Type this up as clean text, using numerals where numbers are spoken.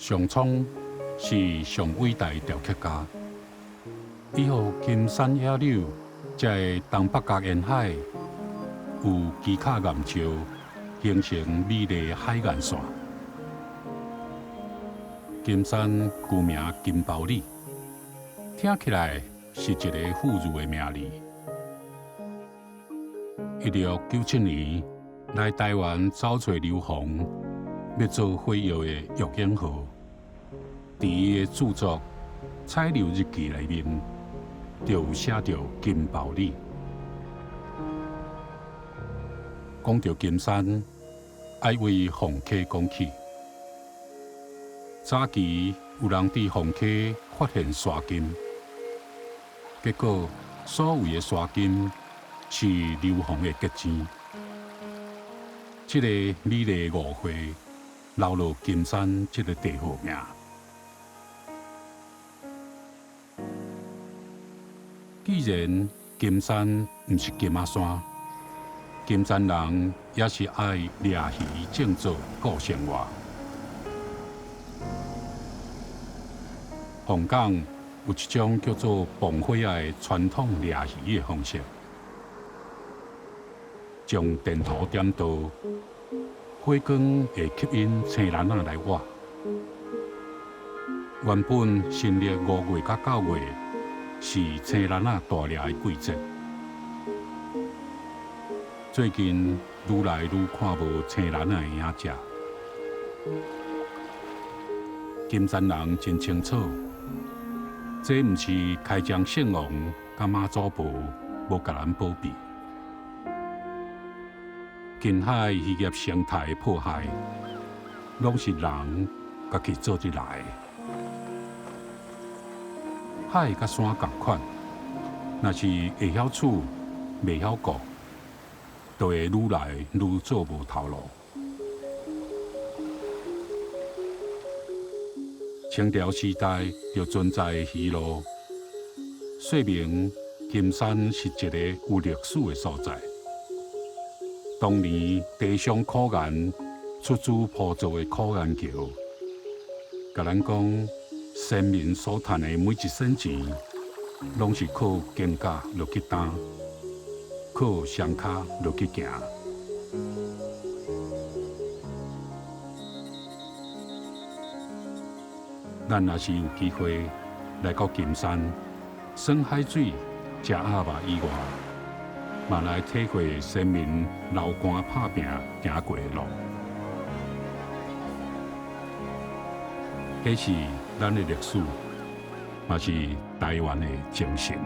上蒼是上偉大的雕刻家，伊予金山野柳這个東北角沿海有奇跤岩石，形成美麗海岸線。金山舊名金包里，聽起來是一个富裕的名字。1697年來台灣走揣硫磺，欲做火藥的岳永和，佇伊的著作《採硫日記》內面，就有寫著金包里。講著金山，愛為鳳溪講起。早期有人佇鳳溪發現沙金，結果所謂的沙金是硫磺的結晶。這个美麗誤會留落金山這个地號名。既然金山毋是金仔山，金山人也是愛掠魚種作過生活。鳳港有一種叫做磅火仔的傳統掠魚的方式，將電塗點到，火光會吸引青蜆仔來挖。原本新曆5月佮9月是青蜆仔大掠的季節，最近愈來愈看無青蜆仔的影跡。金山人真清楚，這毋是開漳聖王佮媽祖婆無共咱保庇。近海漁業生態的破壞，攏是人家己做得來的。海佮山仝款，若是會曉處，袂曉顧，就會愈來愈做無頭路。清朝時代就存在的魚路，說明金山是一个有歷史的所在。當年地上苦岩出資鋪造的苦岩橋，共咱講先民所趁的每一仙錢，攏是靠肩胛落去擔，靠雙跤落去行。咱若是有機會來到金山，耍海水、食鴨肉以外，嘛來體會先民流汗拍拚行過的路。彼是咱的歷史，嘛是台灣的精神。